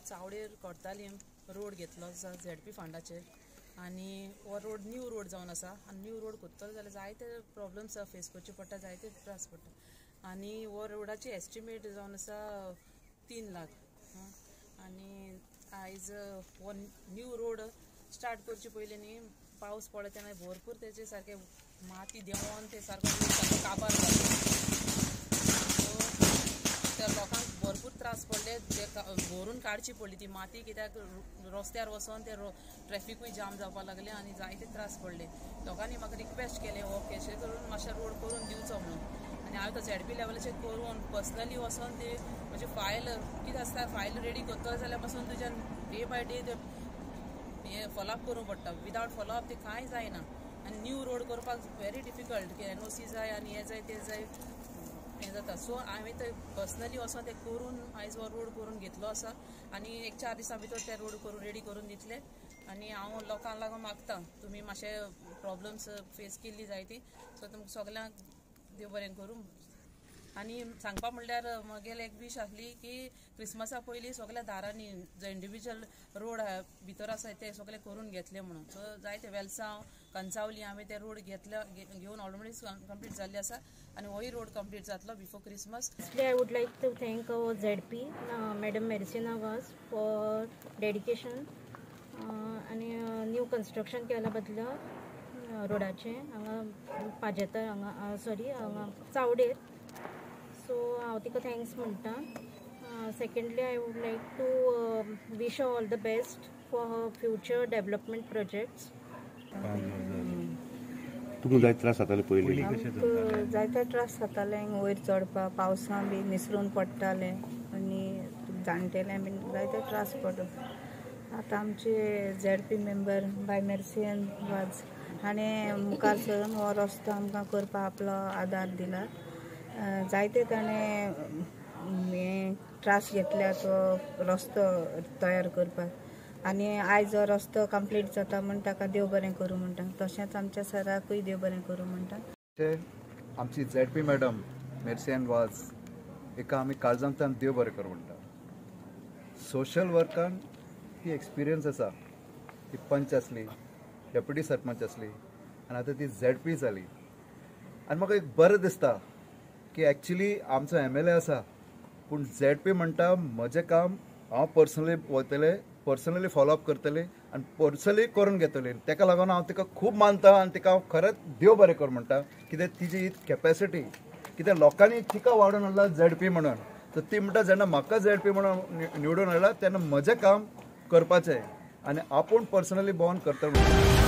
चावडेर Cortalim road घेतलो आसा ZP फंडाचेर आनी हो रोड न्यू रोड जावन आसा आनी न्यू रोड कोत्तलो जाल्यार जायते प्रॉब्लम्स फेस करचे पडटा, जायते त्रास पडटा आनी हो रोडाची एस्टिमेट जावन आसा 3 लाख आनी आयज हो न्यू रोड स्टार्ट करचे पयलीं न्ही पावस पडलो तेन्ना भरपूर तेजे सारके माती देंवोन ते सारको रोड सारको काबार जालो. सो त्या लोकांक भरपूर त्रास पडले, ते भरून काडची पडली ती माती, कित्याक रस्त्यार वचोन ते ट्रॅफिकूय जाम जावपाक लागलें आनी जायते त्रास पडले. लोकांनी म्हाका रिक्वेस्ट केलें हो कशें करून मातशें रोड करून दिवचो म्हणून आनी हांवें तो झेडपी लेवलाचेर करून पर्सनली वचोन ते म्हजी फायल कितें आसता फायल रेडी करतलो जाल्यार पासून तुज्यान डे बाय डे ते हें फॉलोअप करूंक पडटा. विदावट फॉलोअप ते कांय जायना आनी न्यू रोड करपाक व्हेरी डिफिकल्ट की एनओसी जाय आनी हें जाय तें जाय हें जाता. सो हांवें ते पर्सनली वचोन ते करून आयज हो रोड करून घेतलो आसा आनी एक 4 दिसां भितर ते रोड करून रेडी करून दितले आनी हांव लोकांक लागून मागता तुमी मातशे प्रॉब्लम्स फेस केल्ली जायती, सो तुमकां सगल्यांक देव बरें करूं. आनी सांगपा म्हणल्यार म्हगेले एक वीश आसली की क्रिसमसा पयलीं सगल्या दारांनी जे इंडिविज्युअल रोड भितर आसा ते सगळे करून घेतले म्हणून. सो जायते वेलसांव कंचावली आमी ते रोड घेतले घेवन ऑलरेडी कंप्लीट जाल्ले आसा आनी होय रोड कंप्लीट जातलो before Christmas. Firstly, I would like to thank our ZP, Madam Mercina Vaz for dedication आनी न्यू कन्स्ट्रक्शन केल्या बदला रोडाचें हांगा पाजेतर हांगा सॉरी हांगा चावडेर. सो हांव तिका thanks म्हणटा. Secondly, I would like to wish all the best for her future development projects. तुमकां जायते त्रास जाताले पयलीं? आमकां जायते त्रास जाताले वयर चडपाक, पावसां बी निसरून पडटाले आनी जाणटेले बीन जायते त्रास पडलो. आतां आमचे झेडपी मेंबर बाय मेर्सियन वाज हाणें मुखार सरून हो रस्तो आमकां करपाक आपलो आदार दिला. जायते ताणें हें त्रास घेतल्या तो रस्तो तयार करपाक आनी आयज हो रस्तो कंप्लीट जाता म्हूण ताका देव बरें करूं म्हणटा. तशेंच आमच्या सराकूय देव बरें करूं म्हणटा. आमची झेडपी मॅडम मेर्सियन वाज एका आमी काळजांतल्यान देव बरें करूं म्हणटा. सोशल वर्कान ती एक्सपिरियन्स आसा, ती पंच आसली, डेप्युटी सरपंच आसली आनी आतां ती झेडपी जाली आनी म्हाका एक बरें दिसता की एक्चुली आमचो MLA आसा पूण झेडपी म्हणटा म्हजें काम हांव पर्सनली वतलें, पर्सनली फॉलोअप करतलें आनी पर्सनली करून घेतलें. ताका लागून हांव तिका खूब मानता आनी तिका हांव खरेंच देव बरें कर म्हणटा. कित्याक तिजी कॅपेसिटी, कित्याक लोकांनी तिका वाडोवन हाडला झेडपी म्हणून, तर ती म्हणटा जेन्ना म्हाका झेडपी म्हणून निवडून हाडला तेन्ना म्हजें काम करपाचें आनी आपूण पर्सनली भोंवन करतलो.